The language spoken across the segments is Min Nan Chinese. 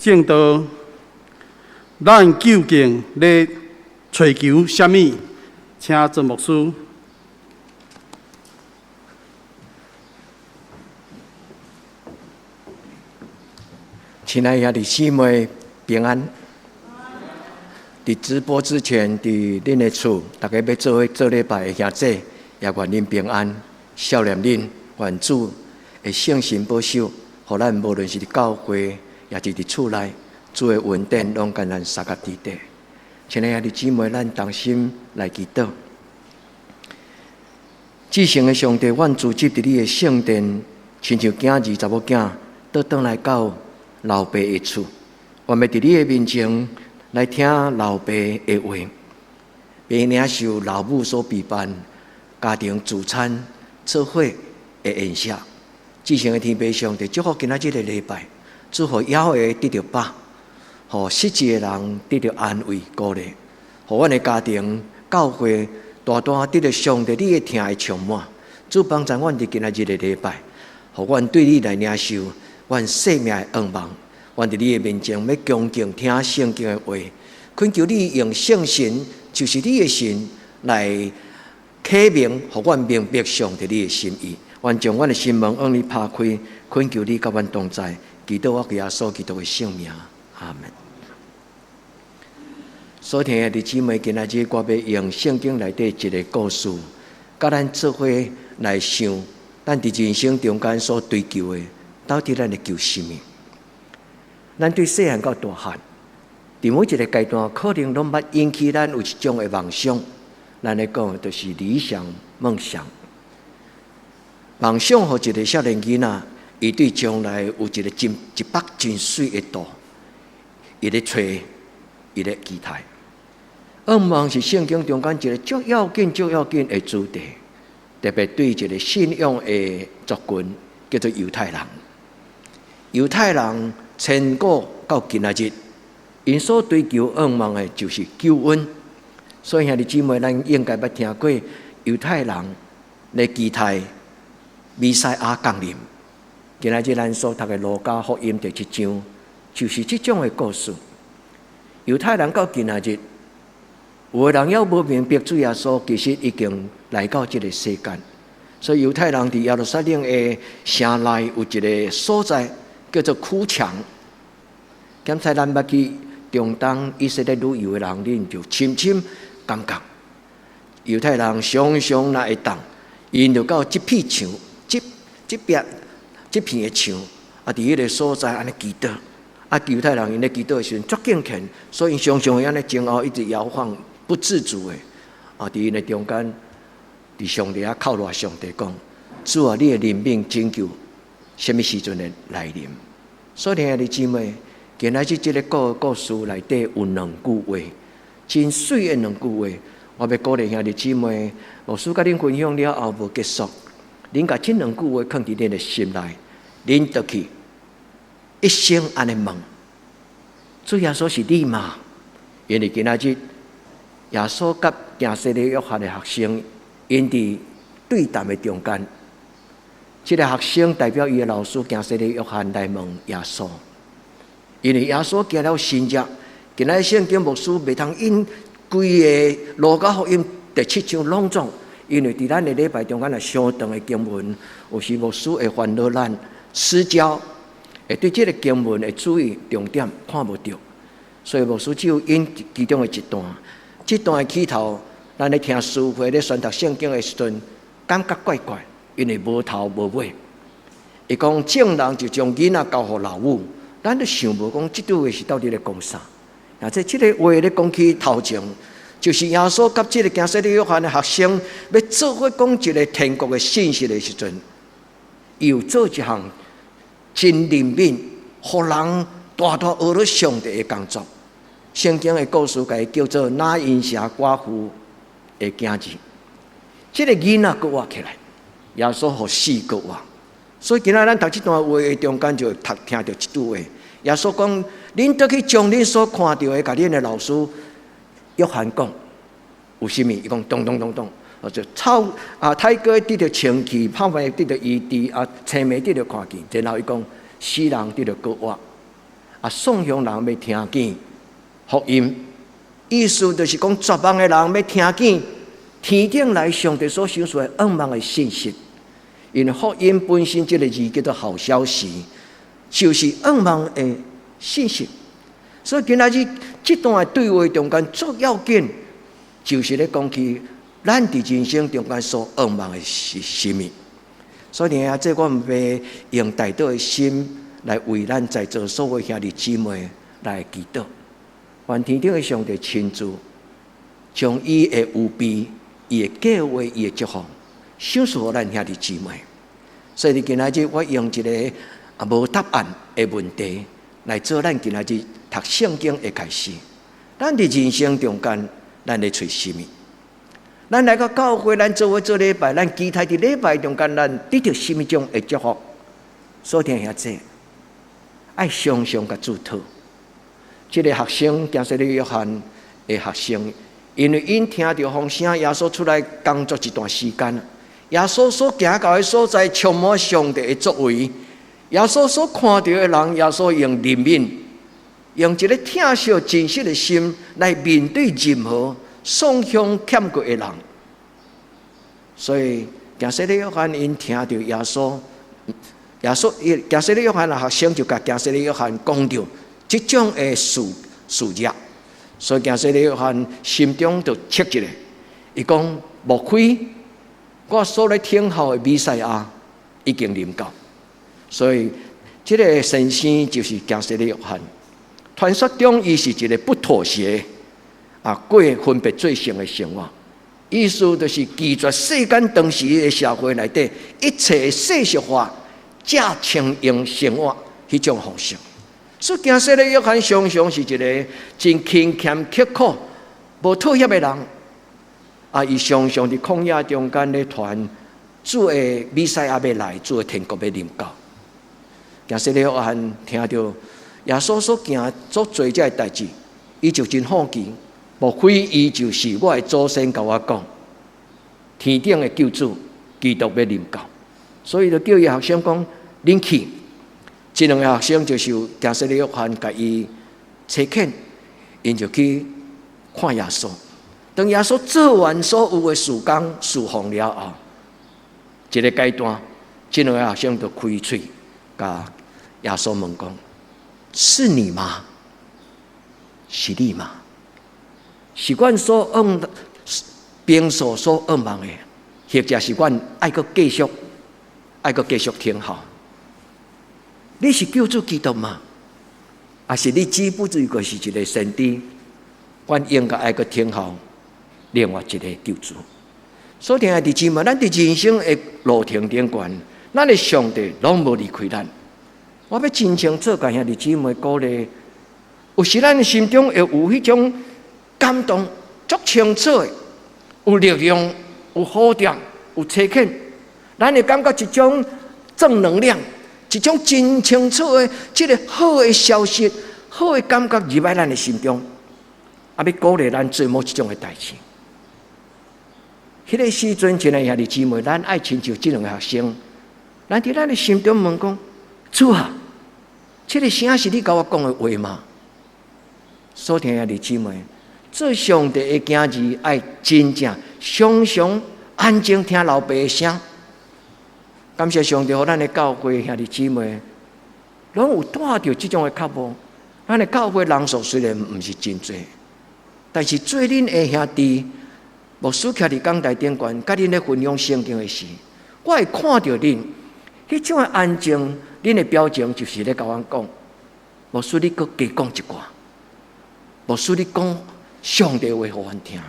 證道，咱究竟咧揣求啥物？請曾牧師。親愛的兄弟姊妹平安。佇直播之前，佇恁的厝，逐家欲做伙做禮拜的兄姊，也願恁平安，少年恁，願主的聖神保守，予咱無論是佇教會，抑是佇厝內，主的恩典攏共咱相佮佇底。親愛的兄弟姊妹，咱同心來祈禱。至聖的上帝，阮聚集佇你的聖殿，親像囝兒查某囝倒轉來到老爸的厝，願欲佇你的面前來聽老爸的話，欲領受老母所備辦家庭聚餐做伙的宴席。至聖的天父上帝祝福今仔這个禮拜，祝福枵的得著飽，予失志的人得著安慰鼓勵，予阮的家庭教會大大得著上帝你的疼的充滿。主幫助阮佇今仔日的禮拜，予阮對你來領受阮生命的願望。阮佇你的面前欲恭敬聽聖經的話，懇求你用聖神，就是你的神來啟明，予阮明白上帝你的心意。願將阮的心門向你拍開，懇求你佮阮同在，祈禱我耶穌基督的聖名，阿門。所聽的弟姊妹，今仔日我欲用聖經內底一個故事，佮咱做伙來想，咱佇人生中間所追求的，到底咱咧求啥物？咱對細漢到大漢，佇每一個階段，可能攏捌引起咱有一種的夢想。咱咧講的就是理想、夢想。夢想予一個少年囡仔，伊對將來有一個真一幅真媠的圖，伊咧揣，伊咧期待。願望是聖經中間一個足要緊、足要緊的主題，特別對一個信仰的族群，叫做猶太人。猶太人千古到今仔日，𪜶所追求願望的就是救恩。所以兄弟姊妹，咱應該捌聽過猶太人咧期待彌賽亞降臨。今仔日咱所讀的路加福音第七章，就是這種的故事。猶太人到今仔日，有的人猶無明白主耶穌其實已經來到這個世間。所以猶太人佇耶路撒冷的城內有一個所在叫做哭牆。剛才咱捌去中東以色列旅遊的人，恁就深深感覺，猶太人常常若會當，𪜶就到這片牆，這這壁這片的牆，啊，佇彼个所在按呢祈禱。啊，猶太人𪜶咧祈禱的時陣足敬虔，所以𪜶常常會按呢前後一直搖晃，不自主的。啊，佇𪜶的中間，佇上帝遐哭賴上帝講：主啊，你的憐憫拯救，啥物時陣會來臨？所以兄弟姊妹，今仔日這个故故事內底有兩句話，真媠的兩句話。我欲鼓勵兄弟姊妹，牧師共恁分享了後無結束，恁共這兩句話囥佇恁的心內，恁倒去一生按呢問：主耶穌是你嗎？因為今仔日耶穌佮行洗禮約翰的學生，𪜶佇對談的中間，這個學生代表伊的老師行洗禮約翰來問耶穌，因為耶穌行了神蹟，今仔日聖經牧師袂通引規個路加福音第七章攏總，因為佇咱的禮拜中間若傷長的經文，有時牧師會煩惱咱失焦，會對這个經文的注意重點看無著，所以牧師只有引其中的一段。這段的起頭，咱咧聽司會咧宣讀聖經的時陣，感覺怪怪，因為無頭無尾。伊講眾人就將囡仔交予老母，咱都想無講這句話是到底咧講啥。啊，這這个話咧講起頭前，就是耶穌佮這个行洗禮約翰的學生，欲做伙講一个天國的信息的時陣，伊有做一項真憐憫，予人大大學著上帝的工作。聖經的故事，共伊叫做拿因城寡婦的囝兒。這个囡仔閣活起來，耶穌予死閣活。所以今仔咱讀這段話的中間，就會讀聽著這句話。耶穌講：恁倒去將恁所看著的，共恁的老師約翰講，有啥物？伊講：咚咚咚咚，就草啊，癩痂得著清氣，疱病得著醫治，啊，青盲得著看見。然後伊講：死人得著閣活。啊，喪鄉人欲聽見福音，意思就是講絕望的人欲聽見天頂來上帝所賞賜的向望的信息。因為福音本身這个字叫做好消息，就是向望的信息。所以今仔日這段的對話中間最要緊，就是咧講起咱佇人生中間所向望的是啥物。所以啊，這我毋欲用代禱的心來為咱在座所有兄弟姊妹來祈禱。願天頂的上帝親自將伊的預備、伊的計劃、伊的祝福，賞賜予咱兄弟姊妹。所以今仔日我用一個啊無答案的問題來做咱今仔日讀聖經的開始。咱佇人生中間，咱咧揣啥物？咱來到教會，咱做伙做禮拜，咱期待佇禮拜中間，咱得著啥物種的祝福？所以兄弟，愛常常共主討。這个學生，行洗禮約翰的學生，因為𪜶聽著風聲，耶穌出來工作一段時間，耶穌所行到的所在，充滿上帝的作為。耶穌所看著的人，耶穌用憐憫，用一个疼惜真實的心來面對任何喪鄉欠過的人。所以，行洗禮約翰𪜶聽著耶穌，耶穌伊行洗禮約翰的學生就共行洗禮約翰講著這種的事事業，所以行洗禮約翰心中就切一下，伊講：莫非我所咧等候的彌賽亞已經臨到？所以，這个先生就是行洗禮約翰。傳說中，伊是一个不妥協啊，過分別做聖的生活。意思就是拒絕世間當時的社會內底一切世俗化、食穿用生活彼種方式。所以，行洗禮約翰常常是一个真勤儉刻苦、無妥協的人。啊，伊常常佇曠野中間咧傳主的彌賽亞欲來，主的天國欲臨到。行洗禮約翰聽著耶穌所行所做這个代誌，伊就真好奇，莫非伊就是我的祖先共我講，天頂的救主基督欲臨到？所以就叫伊學生講，恁去。這兩个學生就是行洗禮約翰共伊差遣，𪜶就去看耶穌。當耶穌做完所有的事工侍奉了後，一个階段，這兩个學生就開喙，共耶穌問講：是你嗎？是你嗎？是阮所向平素所向望的，或者是阮愛閣繼續愛閣繼續等候？你是救主基督嗎？抑是你只不過是一个先知？阮應該愛閣等候另外一个救主。所以，親愛的姊妹，咱佇人生的路程頂懸，咱的上帝攏無離開咱。我欲真清楚共兄弟姊妹鼓勵，有時咱心中會有彼種感動，足清楚的，有力量，有呼召，有差遣，咱會感覺一種正能量，一種真清楚的這个好的消息，好的感覺入來咱的心中，啊，欲鼓勵咱做某一種的代誌。彼个時陣，親愛兄弟姊妹，咱愛親像這兩个學生，咱佇咱的心中問講：主啊，這个聲是你共我講的話嗎？所聽兄弟姊妹，做上帝的囝兒，愛真正常常安靜聽老爸的聲。感謝上帝，予咱的教會兄弟姊妹，攏有帶著這種的渴慕。咱的教會人數雖然毋是真濟，但是做恁的兄弟牧師徛佇講台頂懸，佮恁咧分享聖經的時，我會看著恁彼種的安靜，恁的表情就是咧共阮講：牧師，你閣加講一寡。牧師，你講上帝話予阮聽。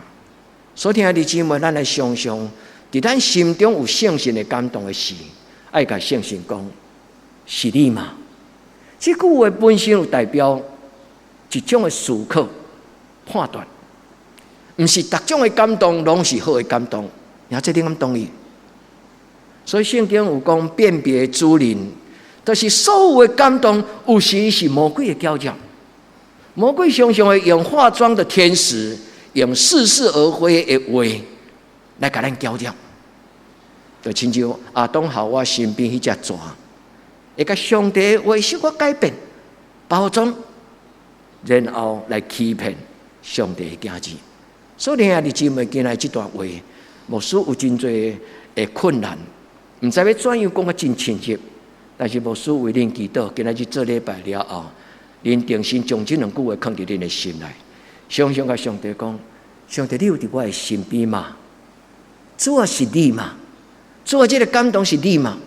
所以，兄弟姊妹，咱來常常佇咱心中有聖神的感動的時，愛共聖神講：是你嗎？這句話本身有代表一種的思考判斷，毋是逐種的感動攏是好的感動。兄弟，你敢同意？所以聖經有講辨別諸靈，就是所有的感動，有時是魔鬼的攪擾。魔鬼常常會用化妝的天使，用似是而非的話來共咱攪擾。就親像亞當夏娃身邊彼隻蛇，會共上帝的話小可改變包裝，然後來欺騙上帝的囝兒。所以兄弟姊妹，今日這段話，牧師有真濟的困難，毋知欲怎樣講甲真親切。但是牧師為恁祈禱，今仔日做禮拜了後，恁定心將這兩句話囥佇恁的心內，常常共上帝講：上帝，你有佇我的身邊嗎？主啊，是你嗎？主啊，這个感動是你嗎？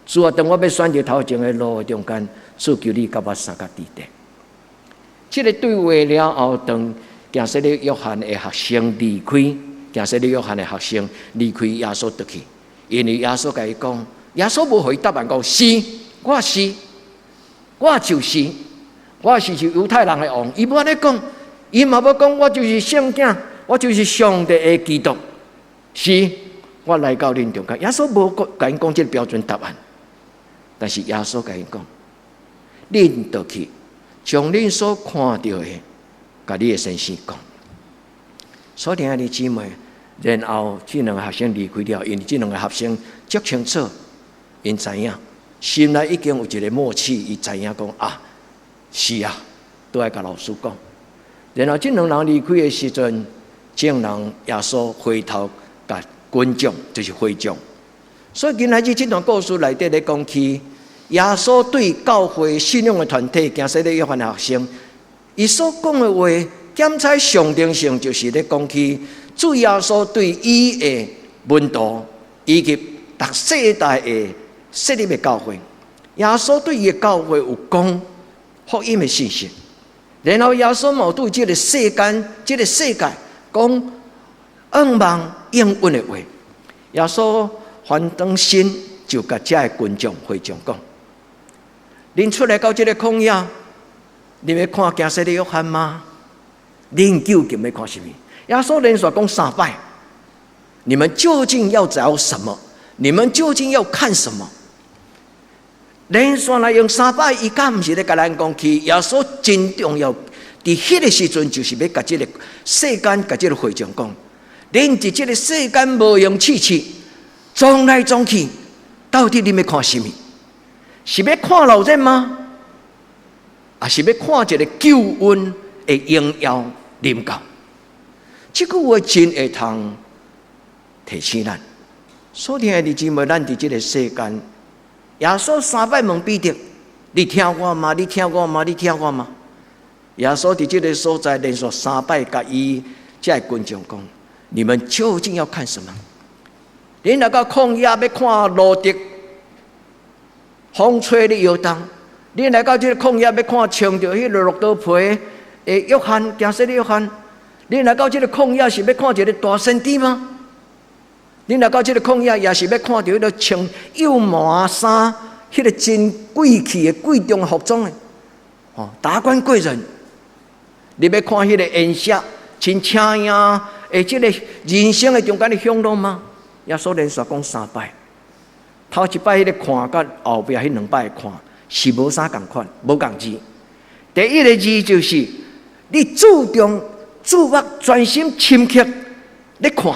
主啊，當我欲選擇頭前的路的中間，主求你佮我相佮佇咧。這个對話了後，當行洗禮約翰的學生離開，行洗禮約翰的學生離開耶穌倒去，因為耶穌共伊講，耶穌無予伊答案講是，我是，我就是，我是是猶太人的王。伊無按呢講，伊嘛無講我就是聖囝，我就是上帝的基督，是，我來到恁中間。耶穌無講，共𪜶講這个標準答案，但是耶穌共𪜶講，恁倒去，將恁所看著的，共你的先生講。所以兄弟姊妹，然後這兩個學生離開了，因為這兩個學生足清楚，𪜶知影，心內已經有一個默契，伊知影講啊，是啊，都愛共老師講。然後這兩人離開的時陣，眾人耶穌回頭共群眾，就是會眾。所以今仔日這段故事內底咧講起，耶穌對教會信仰的團體，行洗禮約翰的學生，伊所講的話，檢採象徵性就是咧講起主耶穌對伊的門徒以及逐世代的設立的教會，耶穌對伊的教會有講福音的信息，然後耶穌嘛對這个世間、這个世界講向望應允的話。耶穌翻轉身就共遮的群眾會眾講：恁出來到這个曠野，恁欲看行洗禮約翰嗎？恁究竟欲看啥物？耶穌連續講三擺，你們究竟要找什麼？你們究竟要看什麼？連續來用三擺，伊敢毋是咧共咱講起耶穌真重要？佇彼个時陣，就是欲共這个世間、共這个會眾講，恁佇這个世間無閒試試，撞來撞去，到底恁欲看啥物？是欲看老人嗎？抑是欲看一个救恩的榮耀臨到？這句話真會通提醒咱。所以兄弟姊妹，咱佇這个世間，耶穌三擺問彼得：你疼我嗎？你疼我嗎？你疼我嗎？耶穌佇這个所在連續三擺共伊遮个群眾講：你們究竟要看什麼？恁來到曠野欲看路得風吹咧搖動？恁來到這个曠野欲看穿著彼个駱駝皮的約翰，行洗禮約翰？恁來到這个曠野是欲看一个大先知嗎？恁來到這个曠野也是欲看著彼个穿幼毛衫、彼个真貴氣的貴重服裝的，哦，達官貴人。你欲看彼个筵席真請影的這个人生的中間的享樂嗎？耶穌連續講三擺，頭一擺彼个看，佮後壁彼兩擺看是無啥仝款，無仝字。第一个字就是你注重注目專心深刻咧看。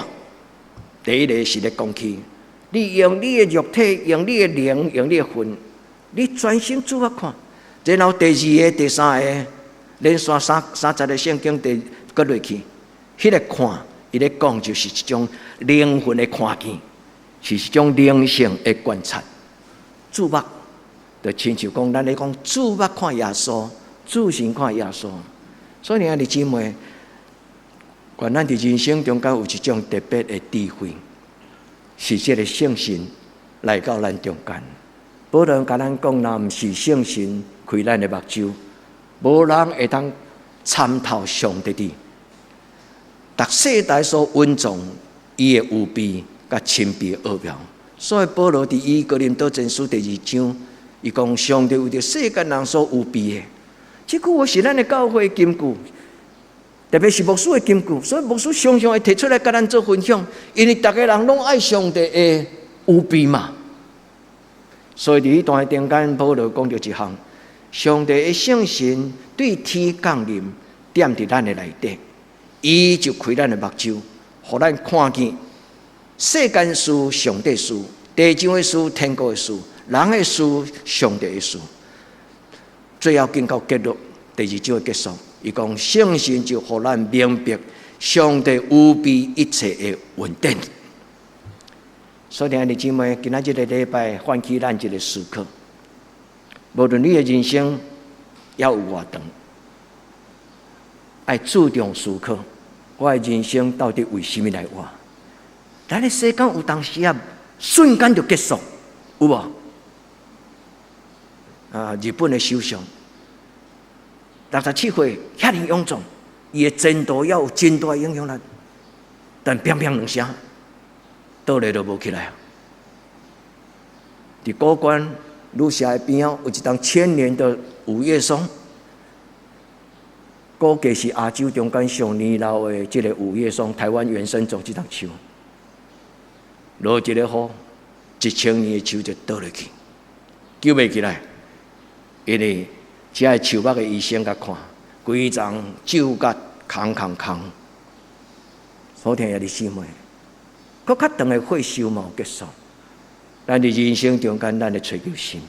第一个是咧講起，你用你的肉體，用你的靈，用你的魂，你專心注目看。然後第二個、第三个，連續三三節的聖經第閣落去，彼个看，伊咧講就是一種靈魂的看見，是一種靈性的觀察。注目，就親像講，咱咧講注目看耶穌，注神看耶穌。所以兄弟姊妹，願咱佇人生中間有一種特別的智慧，是這个聖神來到咱中間。保羅共咱講，若毋是聖神開咱的目睭，無人會當參透上帝佇逐世代所隱藏伊的預備佮神秘的奧妙。所以保羅佇哥林多前書第二章，伊講上帝為著世間人所預備的，這句話是咱的教會金句，特別是牧師的金句，所以牧師常常會提出來佮咱做分享，因為逐个人攏愛上帝的預備嘛。所以佇彼段中間，保羅講著一項，上帝的聖神對天降臨，踮佇咱的內底，伊就開咱的目睭，予咱看見世間事、上帝事、地上的事、天國的事、人的事、上帝的事。最後進到結論，第二章結束，伊講聖神就予咱明白上帝無比一切的恩典。所以，兄弟姊妹，今仔這個禮拜喚起咱一個思考。無論你的人生猶有偌長，愛注重思考，我的人生到底為啥物來活？咱的世間有當時啊，瞬間就結束，有無？啊，日本的首相67歲，遐爾勇壯，伊的前途猶有真大影響力，但砰砰兩聲，倒咧就無起來啊！佇古關女社的邊仔有一棟千年的五葉松，估計是亞洲中間上年老的這個五葉松，台灣原生種這棟樹，落一个雨，1000年的樹就倒落去，救袂起來，因為這个樹木的醫生共看，規叢蛀甲空空空，所聽兄弟姊妹，閣較長的歲數嘛有結束。咱佇人生中間，咱咧追求神，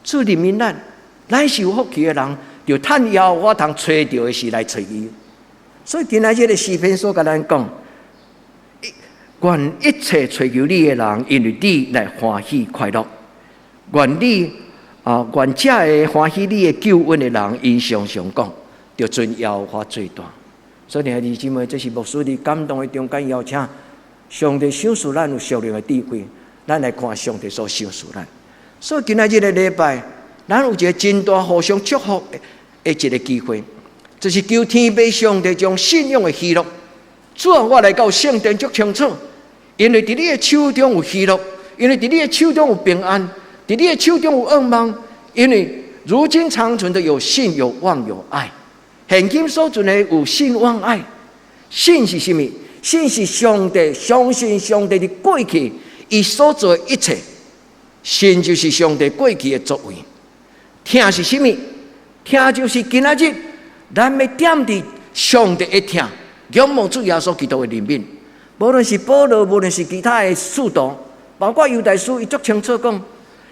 主憐憫咱，咱是有福氣的人，著趁耶和華通揣著的時來揣伊。所以今仔這个詩篇所共咱講，願一切追求你的人，因為你來歡喜快樂。願你啊，願這个歡喜你的救恩的人，𪜶常常講，著尊耶和華最大。所以兄弟姊妹，這是牧師佇感動的中間邀請上帝賞賜咱有屬靈的智慧，咱來看上帝所賞賜咱。所以今仔這个禮拜，咱有一個真大互相祝福的一個機會，就是求天父上帝將信仰的喜樂。主啊，我來到聖殿足清楚，因為佇你的手中有喜樂，因為佇你的手中有平安，佇你的手中有仰望，因為如今長存的有信、有望、有愛。現今所存的有信、望、愛。信是啥物？信是上帝，相信上帝佇過去伊所做的一切。信就是上帝過去的作為。疼是啥物？疼就是今仔日咱欲踮佇上帝的疼，仰望主耶穌基督的憐憫。無論是保羅，無論是其他的使徒，包括猶大書，伊足清楚講，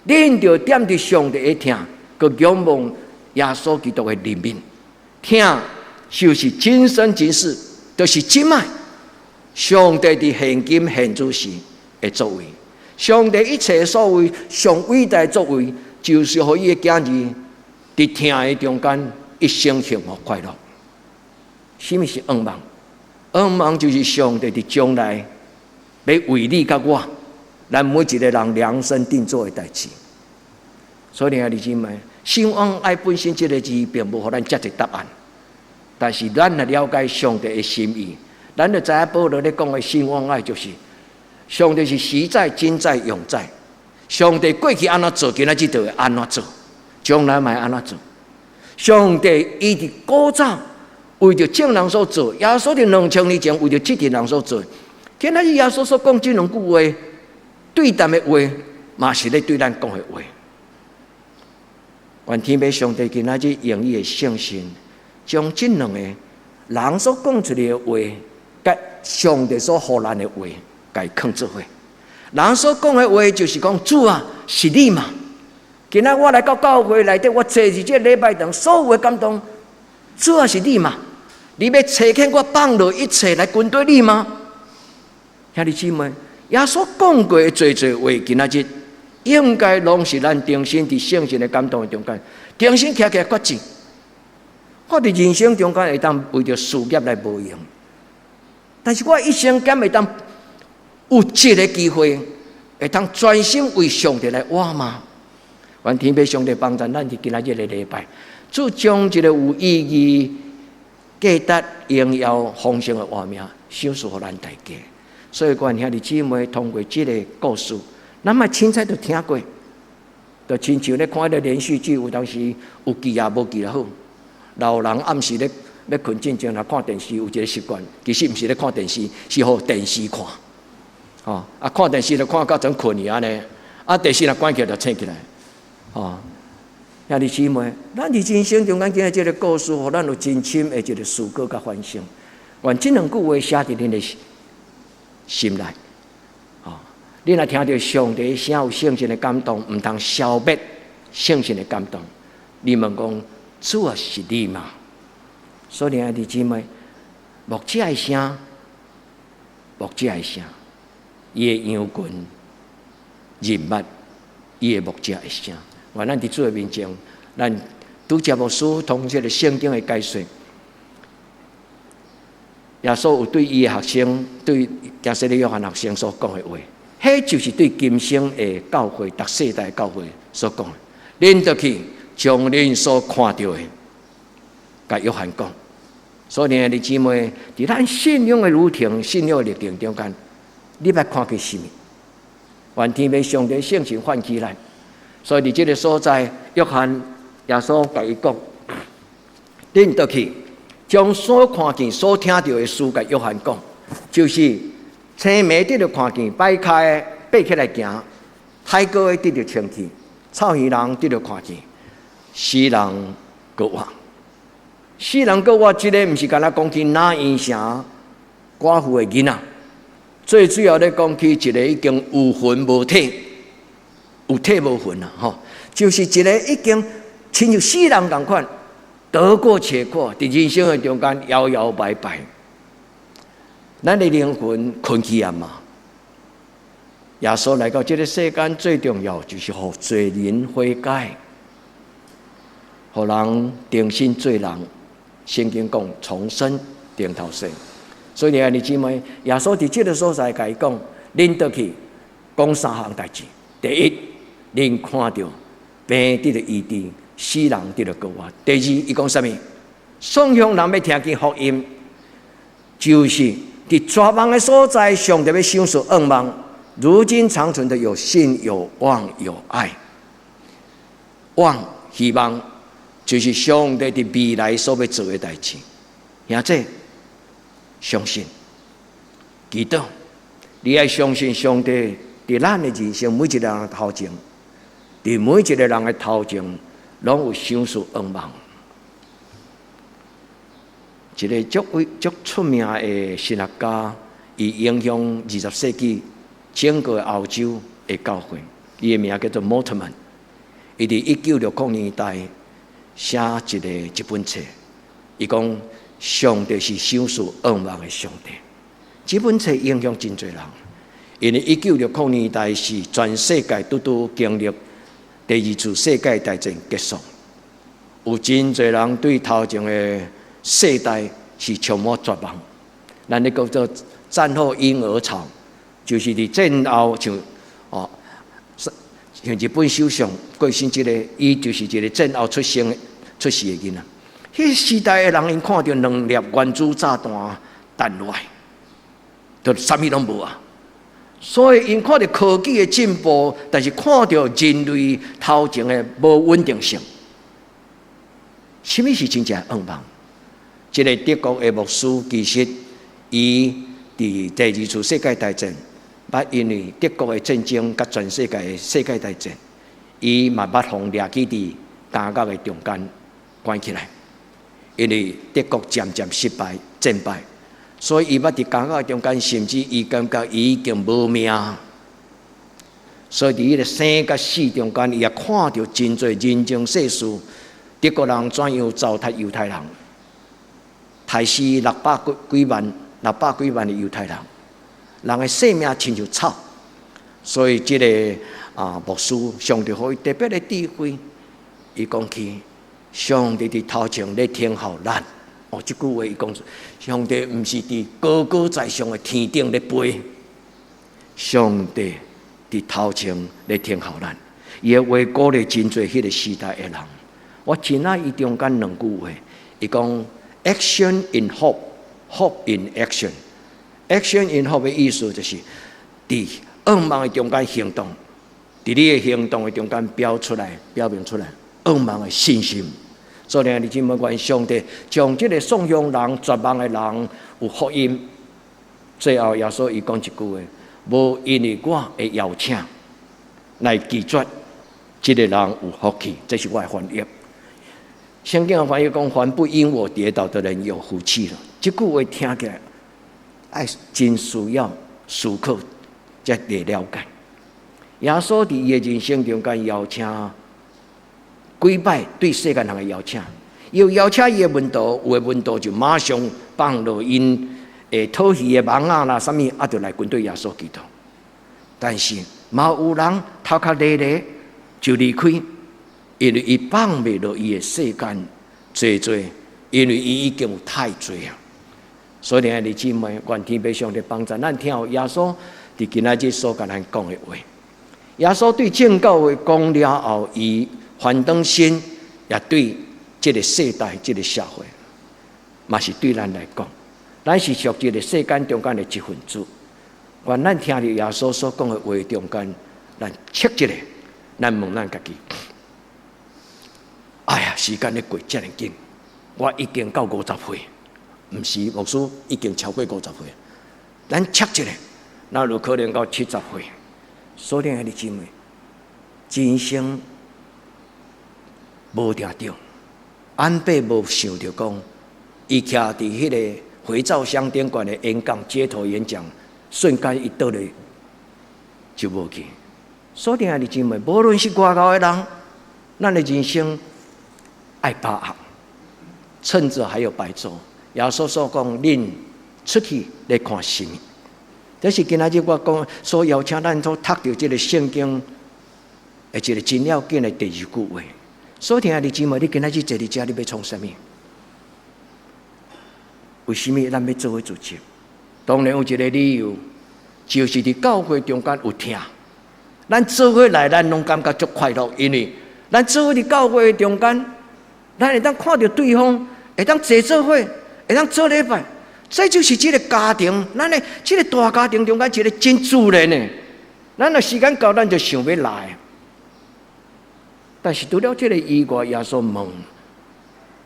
恁著踮佇上帝的疼，閣仰望耶穌基督的憐憫。疼就是今生今世，就是這擺上帝佇現今現主時的作為。上帝一切所為上偉大的作為，就是予伊的囝兒佇疼的中間一生幸福快樂。啥物是仰望？仰望就是上帝佇將來欲為你佮我，咱每一個人量身定做的代誌。所以兄弟姊妹，信望愛本身這个字並無予咱遮濟答案，但是咱若了解上帝的心意，咱就知影保羅咧講的信望愛就是上帝是實在、今在、永在。上帝過去按怎做，今仔日就會按怎做，將來嘛會按怎做。上帝伊佇古早為著眾人所做，耶穌佇2000年前為著這群人所做。今仔日耶穌所講這兩句話，對談的話，嘛是咧對咱講的話。願天父上帝今仔日用伊的聖神，將這兩個人所講出來的話，佮上帝所予咱的話，共伊囥做伙。人所講的話就是講主啊，是你嗎？今仔我來到教會內底，我坐佇這禮拜堂，所有的感動，主啊，是你嗎？你欲差遣我放落一切來跟隨你嗎？兄弟姊妹，耶穌講過的濟濟話，今仔日應該攏是咱重新佇聖神的感動的中間，重新徛起來決志。我佇人生中間會當為著事業來無閒，但是我一生敢會當有這个機會，會當專心為上帝來活嗎？願天父上帝幫助咱佇今仔日個禮拜，主將這個有意義、價值、榮耀、豐盛的活命，賞賜予咱大家。所以，願兄弟姊妹通過這個故事，咱嘛凊彩都聽過，就親像咧看彼个連續劇，有當時有記也無記也好。老人暗時咧欲睏進前來看電視，有一個習慣，其實毋是咧看電視，是予電視看。哦，啊，看電視就看到陣睏去按呢，啊，電視若關起來就醒起來。哦，兄弟姊妹，咱佇人生中間今仔這個故事，予咱有真深的一個思考佮反省。願這兩句話寫佇恁的心內。哦，你若聽著上帝聲有聖神的感動，毋通消滅聖神的感動。你問講，主啊，是你嗎？所以，兄弟姊妹，牧者的聲，牧者的聲，伊的羊群認捌伊的牧者的聲。願咱佇主的面前，咱拄則牧師通這个聖經的解說，耶穌有對伊的學生，對行洗禮約翰學生所講的話，彼就是對今生的教會、逐世代教會所講的。恁著去將恁所看著的，共約翰講。所以，兄弟姊妹，佇咱信仰的旅程、信仰的歷程中間，你欲看見啥物？願天父上帝聖神喚起咱。所以，佇這个所在，約翰耶穌共伊講：恁著去將所看見、所聽著的事，共約翰講，就是青盲得著看見，跛跤的爬起來行，癩瘳的得著清氣，臭耳人得著看見，死人閣活。死人閣活，這个毋是干焦講起拿因城寡婦的囡仔，最主要咧講起一个已經有魂無體，有體無魂啊！吼，就是一个已經親像死人仝款，得過且過，佇人生的中間搖搖擺擺。咱的靈魂睏去啊嘛？耶穌來到這个世間，最重要就是予罪人悔改，予人重新做人。聖經講重生重頭生，所以兄弟姊妹，耶穌佇這个所在共伊講，恁倒去講三項代誌。第一，恁看著病得著醫治，死人得著復活。第二，伊講啥物？喪鄉人欲聽見福音，就是佇絕望的所在，上帝欲賞賜向望。如今長存的有信、有望、有愛。望希望，就是上帝佇未來所欲做的代誌。兄弟，相信、祈禱，你愛相信上帝佇咱的人生每一個人的頭前，佇每一個人的頭前，攏有賞賜向望。一个足偉足出名的神學家，伊影響20世紀整個歐洲的教會。伊的名叫做莫特曼。伊佇1960年代寫一本冊，伊講上帝是賞賜向望的上帝。這本冊影響真濟人，因為1960年代是全世界拄拄經歷第二次世界大戰結束，有真濟人對頭前的世代是充滿絕望。咱咧叫做戰後嬰兒潮，就是佇戰後像哦，像日本首相過身這个，伊就是一个戰後出生出世的囡仔。彼時代的人，𪜶看著兩粒原子炸彈彈落來，就啥物攏無啊。所以𪜶看著科技的進步，但是看著人類頭前的無穩定性。啥物是真正向望？這个德國的牧師其實伊佇第二次世界大戰，捌因為德國的戰爭佮全世界的世界大戰，伊嘛捌予掠去佇監獄的中間關起來。因為德國漸漸失敗戰敗，所以伊捌佇監獄中間，甚至伊感覺伊已經無命。所以佇彼个生佮死中間，伊也看著真濟人情世事，德國人怎樣糟蹋猶太人，刣死六百幾幾萬、六百幾萬的猶太人，人的性命親像草。所以這个牧師上帝予伊特別的智慧，伊講起上帝佇頭前咧聽候咱。哦，這句話伊講，上帝毋是佇高高在上的天頂咧飛，上帝佇頭前咧聽候咱。伊的話鼓勵真濟彼个時代的人。我真愛伊中間兩句話，伊講 action in hope, hope in action。action in hope 的意思就是佇向望的中間行動，佇你的行動的中間表出來、表明出來，向望的信心。所以，你姊妹，願上帝將這个喪鄉人、絕望的人有福音。最後，耶穌伊講一句話：無因為我的邀請來拒絕這个人有福氣。這是我的翻譯。聖經的翻譯講：凡不因我跌倒的人有福氣了。這句話聽起來，愛真需要思考才會了解。耶穌佇伊的人生中間邀請幾擺對世間人的邀請，又邀請伊的門徒，有的門徒就馬上放落𪜶會討魚的網仔啦，啥物啊，就來跟綴耶穌基督。但是嘛有人頭殼犁犁就離開，因為伊放袂落伊的世間濟濟，因為伊已經有太濟啊。所以，兄弟姊妹，願天父上帝幫助咱聽耶穌佇今仔日所共咱講的話。耶穌對眾教會講了後，伊翻轉身，也對這個世代、這個社會，嘛是對咱來講，咱是屬這個世間中間的一份子。願咱聽著耶穌所講的話中間，咱切一下，咱問咱家己：哎呀，時間咧過遮爾緊，我已經到50歲，毋是牧師已經超過50歲。咱切一下，咱有可能到70歲。所以，兄弟姊妹，人生無定著，安伯無想著講，伊徛佇彼個肥皂箱頂懸的演講，街頭演講，瞬間伊倒咧就無去。所以，兄弟姊妹，無論是偌𠢕的人，咱的人生愛把握，趁著還有白晝。耶穌所講，恁出去咧看啥物？這是今仔日我講所邀請咱所讀著這个聖經的一个真要緊的第二句話。所以，兄弟姊妹，你今仔日坐佇遮，你欲創啥物？為啥物咱欲做伙聚集？當然有一个理由，就是佇教會中間有疼。咱做伙來，咱攏感覺足快樂，因為咱做伙佇教會中間，咱會當看著對方，會當坐做伙，會當做禮拜。這就是這个家庭，咱的這个大家庭中間一个真自然的。咱若時間到，咱就想欲來。但是除了這个以外，耶穌問：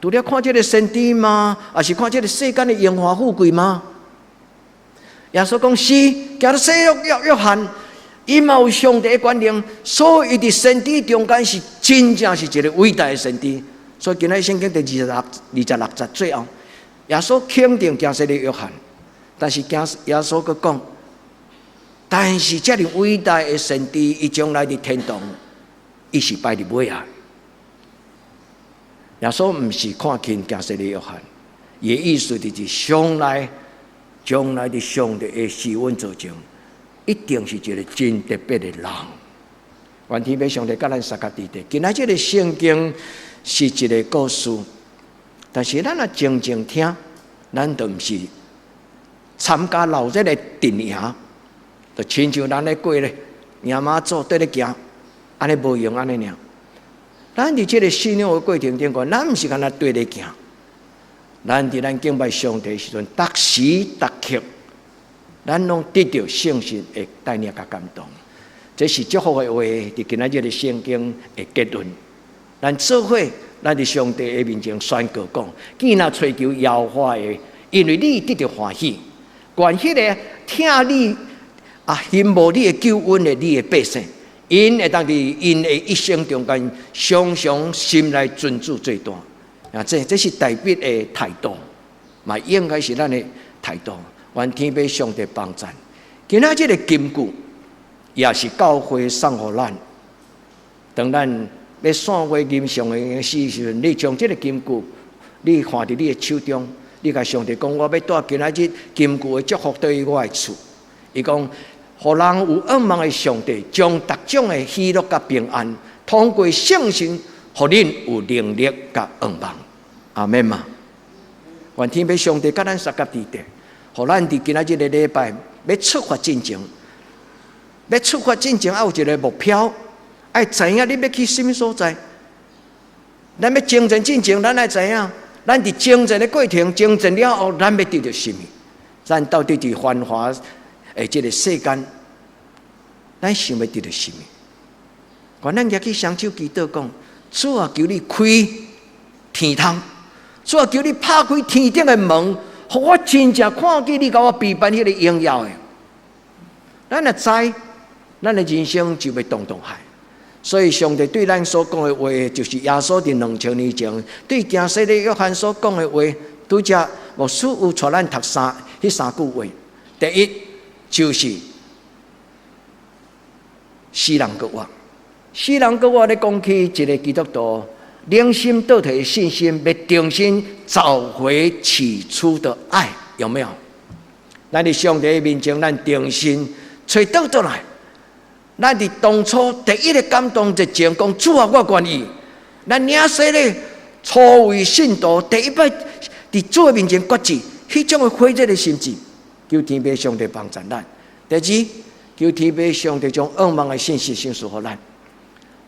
除了看這个先知嗎？抑是看這个世間的榮華富貴嗎？耶穌講是，行洗禮約翰，伊嘛有上帝的權能，所以伊佇先知中間是真正是一个偉大的先知。所以今仔日聖經第26節最後，耶穌肯定行洗禮約翰，但是耶穌閣講，但是遮爾偉大的先知，伊將來佇天堂，伊是排佇尾仔。耶穌毋是看輕行洗禮約翰，伊的意思就是將來，將來佇上帝的施恩座前，一定是一个真特別的人。願天父上帝佮咱相佮佇咧。今仔這个聖經是一个故事，但是咱若靜靜聽，咱就毋是參加鬧熱的陣營，就親像咱咧過咧，迎媽祖綴咧行，按呢無用按呢爾。咱佇這个信仰的過程中間，咱毋是干焦綴咧行，咱佇咱敬拜上帝的時陣，逐時逐刻，咱攏得著聖神的帶領佮感動。這是祝福的話，佇今仔日的聖經的結論。咱做伙，咱佇上帝的面前宣告講：既若揣求耶和華的，因為你得著歡喜，願彼个疼你啊，欣慕你的救恩的你的百姓，𪜶會當佇𪜶的一生中間，常常心內尊主做大。啊，這是大衛的態度，嘛應該是咱的態度。願天父上帝幫贊。今仔這个金句，也是教會送予咱。當咱欲散會吟誦的時陣，你將這个金句，你看佇你的手中，你共上帝講：我欲帶今仔日金句的祝福對我的厝。伊講，予人有仰望的上帝，將逐種的喜樂佮平安，通過聖神，予恁有能力佮仰望。阿們嗎？願天父上帝佮咱相佮佇咧，予咱佇今仔這个禮拜欲出發進前，欲出發進前，愛有一个目標，愛知影你欲去啥物所在。咱欲前進進前，咱愛知影，咱佇前進的過程，前進了後，咱欲得著啥物？咱到底佇繁華的這个世間，咱想欲得著啥物？願咱舉起雙手祈禱講：主啊，求你開天窗，主啊，求你拍開天頂的門，予我真正看見你共我備辦彼个榮耀的。咱若知，咱的人生就欲動動海。所以，上帝對咱所講的話，就是耶穌佇2000年前對行洗禮約翰所講的話。拄才牧師有帶咱讀彼三句話。第一就是死人閣活，死人閣活咧講起一个基督徒，良心倒退的信心，欲重新找回起初的愛，有沒有？咱佇上帝面前，咱重新揣倒轉來。咱佇當初第一个感動熱情，講主啊，我願意。咱領洗禮初為信徒，第一擺佇主的面前決志，彼種的火熱的心志，求天父上帝幫助咱。第二，求天父上帝將仰望的信心賞賜予咱，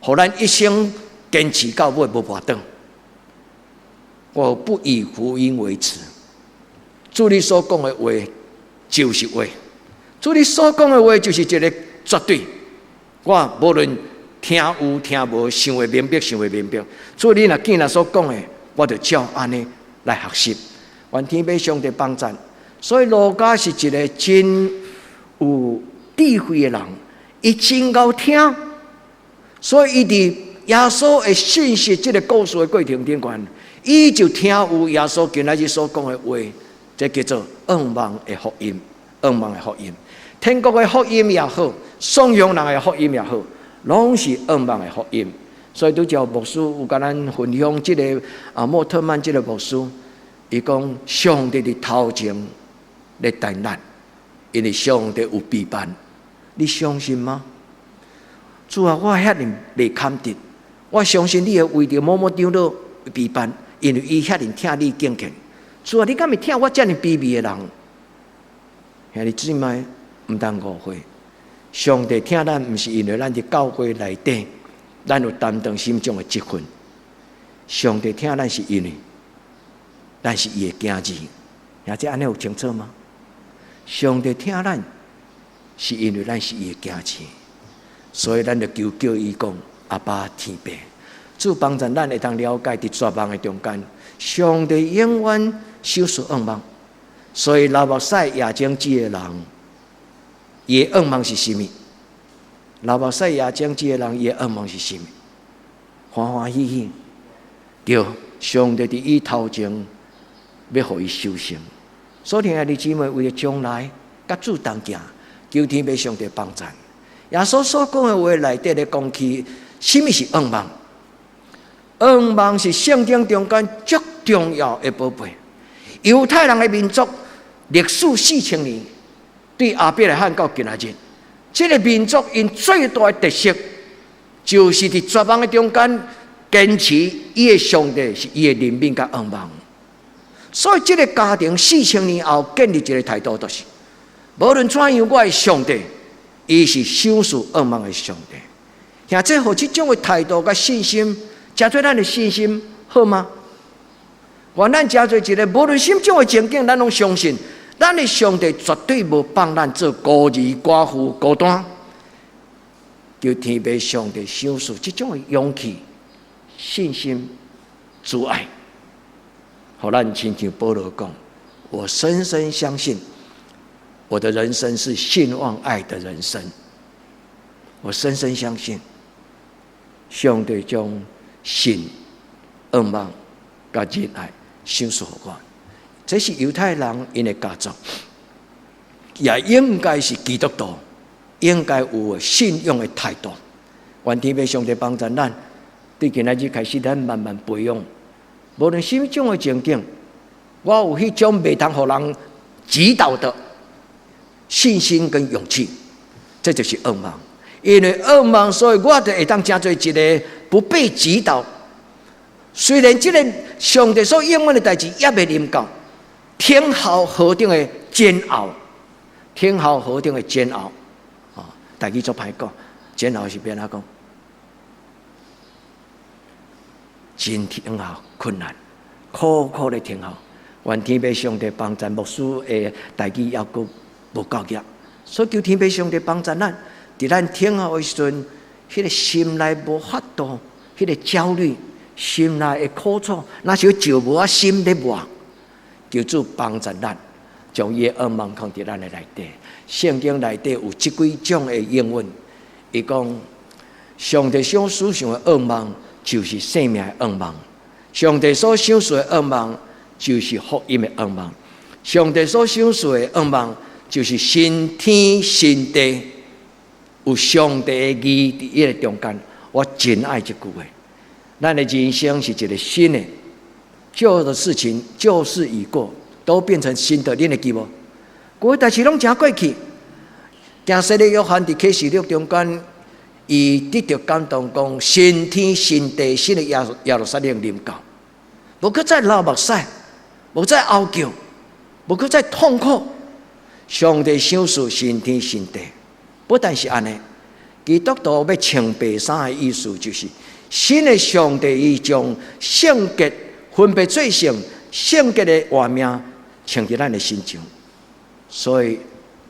予咱一生堅持到尾無跋倒。我不以福音為恥。主你所講的話就是話，主你所講的話就是一个絕對。我無論聽有聽無，想會明白想袂明白。主你若既然所講的，我就照按呢來學習。願天父上帝幫贊。所以路加是一个真有智慧的人，伊真𠢕聽，所以伊佇耶穌的信息這个故事的過程頂懸，伊就聽有耶穌今仔日所講的話，這叫做仰望的福音，仰望的福音，天國的福音也好，頌揚人的福音也好，攏是仰望的福音。所以拄才牧師有共咱分享這个啊莫特曼這个牧師，伊講上帝佇頭前咧等咱，因為上帝有備辦，你相信嗎？主啊，我遐爾袂堪得，我相信你會為著某某長老備辦，因為伊遐爾疼你敬虔。主啊，你敢會疼我遮爾卑微的人？兄弟姊妹，毋通誤會，上帝疼咱，毋是因為咱佇教會內底，咱有擔當什麼種的職分。上帝疼咱是因為咱是伊的囝兒，兄弟按呢有清楚嗎？上帝疼咱是因為咱是伊的囝兒，所以咱就求叫伊講阿爸天父，主幫助咱會當了解佇絕望的中間，上帝永遠賞賜仰望。所以流目屎夜種子的人，伊的仰望是啥物？流目屎夜種子的人，伊的仰望是啥物？歡歡喜喜，對，上帝佇伊頭前欲予伊收成。所以兄弟姊妹，為著將來佮主同行，求天父上帝幫贊。耶穌所講的話內底咧講起，啥物是仰望？仰望是聖經中間足重要的寶貝。猶太人的民族歷史4000年，對亞伯拉罕到今仔日，這个民族𪜶最大的特色，就是佇絕望的中間堅持伊的上帝是伊的憐憫佮仰望。所以，這个家庭四千年後建立一个態度，就是無論怎樣，我的上帝，伊是賞賜仰望的上帝。兄弟，予這種的態度佮信心，成做咱的信心好嗎？願咱成做一个無論什麼種的情景，咱攏相信，咱的上帝絕對無放咱做孤兒寡婦孤單。求天父上帝賞賜這種的勇氣、信心、慈愛，予咱親像保羅講，我深深相信，我的人生是信望愛的人生。我深深相信，上帝將信、仰望、佮仁愛賞賜予我。這是猶太人𪜶的家族，也應該是基督徒應該有的信仰的態度。願天父上帝幫助咱，對今仔日開始，咱慢慢培養。無論什麼種的情景，我有彼種袂通予人擊倒的信心跟勇氣，這就是仰望。因為仰望，所以我就會當成做一个不被擊倒。雖然這个上帝所應允的代誌猶未臨到，天候何等的煎熬，天候何等的煎熬，啊！台語足歹講，煎熬是欲按怎講？真等候困難，苦苦咧等候。願天父上帝幫助牧師的台語猶閣無夠額，所以求天父上帝幫助咱，佇咱等候的時陣，彼个心內無法度，彼个焦慮，心內的苦楚，若是石磨仔心咧磨，求主幫助咱，將伊的仰望放佇咱的內底。聖經內底有這幾種的應允，伊講上帝所思想的仰望，就是生命的仰望；上帝所賞賜的仰望，就是福音的仰望；上帝所賞賜的仰望，就是新天新地，有上帝的義佇伊个中間。我真愛這句話。咱的人生是一个新的，舊的事情舊事已過，都變成新的。恁會記無？舊的代誌攏成過去。行洗禮約翰佇啟示錄中間，伊得著感動，講新天新地，新的耶路撒冷臨到，無閣再流目屎，無再哀叫，無閣再痛苦。上帝賞賜新天新地，不但是按呢，基督徒欲穿白衫的意思就是，新的上帝伊將聖潔分別做聖，聖潔的活命穿佇咱的身上，所以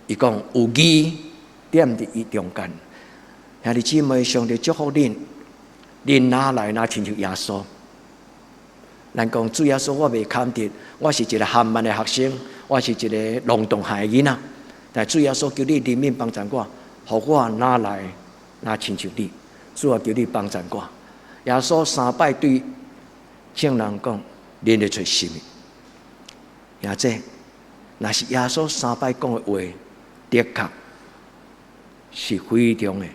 伊講有義踮佇伊中間。兄弟姊妹，上帝祝福恁，恁若來若親像耶穌？咱講主耶穌，我袂堪得，我是一個含慢的學生，我是一個浪蕩漢的囡仔。但主耶穌求你憐憫幫贊我，予我若來若親像你？主啊，求你幫贊我。耶穌三擺對眾人講：恁咧揣啥物？兄弟，若是耶穌三擺講的話，的確是非常的，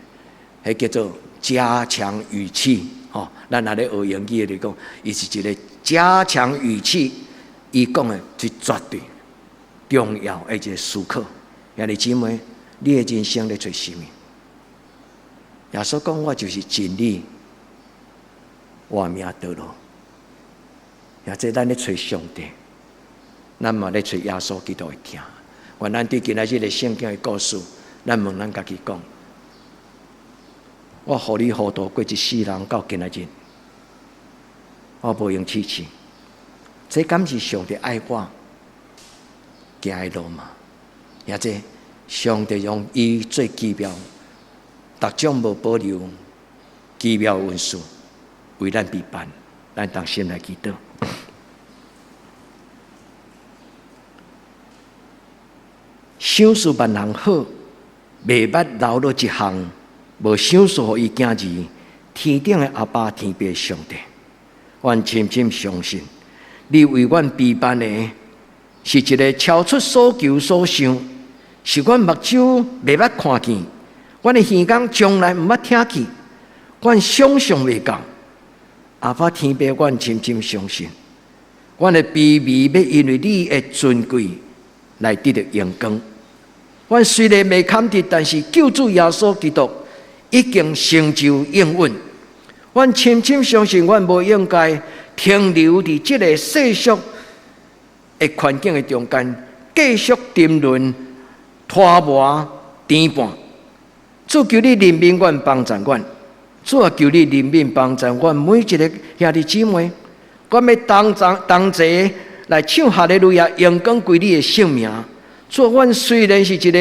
彼叫做加強語氣。吼，咱若咧學英語來講，伊是一個加強語氣，伊講的是絕對重要的一個思考。兄弟姊妹，你的人生咧揣啥物？耶穌講：我就是真理、活命道路。也這咱咧揣上帝，咱嘛咧揣耶穌基督會聽。願咱對今仔日的聖經的故事，咱問咱家己講：我予你糊塗過一世人到今仔日，我無閒試試，這敢是上帝愛我行的路嗎？也這上帝用伊最奇妙、逐種無保留奇妙恩賜為咱預辦，咱同心來祈禱。賞賜萬項好，袂捌留落一項，無賞賜予伊囝兒。天頂的阿爸，天父上帝，阮深深相信，你為阮備辦的，是一个超出所求所想，是阮目睭袂捌看見，阮的耳孔從來毋捌聽見，阮想象袂到。阿爸天父，阮深深相信，阮的卑微欲因為你的尊貴來得著榮光。阮雖然袂堪得，但是救主耶穌基督已經成就應允。阮深深相信，阮無應該停留佇這个世俗的環境的中間，繼續沉淪、拖磨、顛絆。主求你憐憫阮，幫贊阮。主啊，求你憐憫幫贊阮每一个兄弟姊妹。阮欲同齊同齊來唱哈利路亞，榮光歸你的聖名。主，阮雖然是一个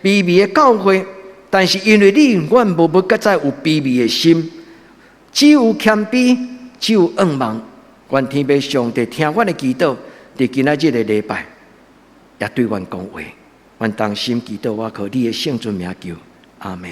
卑微的教會，但是因為你，阮無欲閣再有卑微的心，只有謙卑，只有仰望。願天父上帝聽阮的祈禱，佇今仔日的禮拜，也對阮講話。阮同心祈禱，我靠你的聖尊名求，阿們。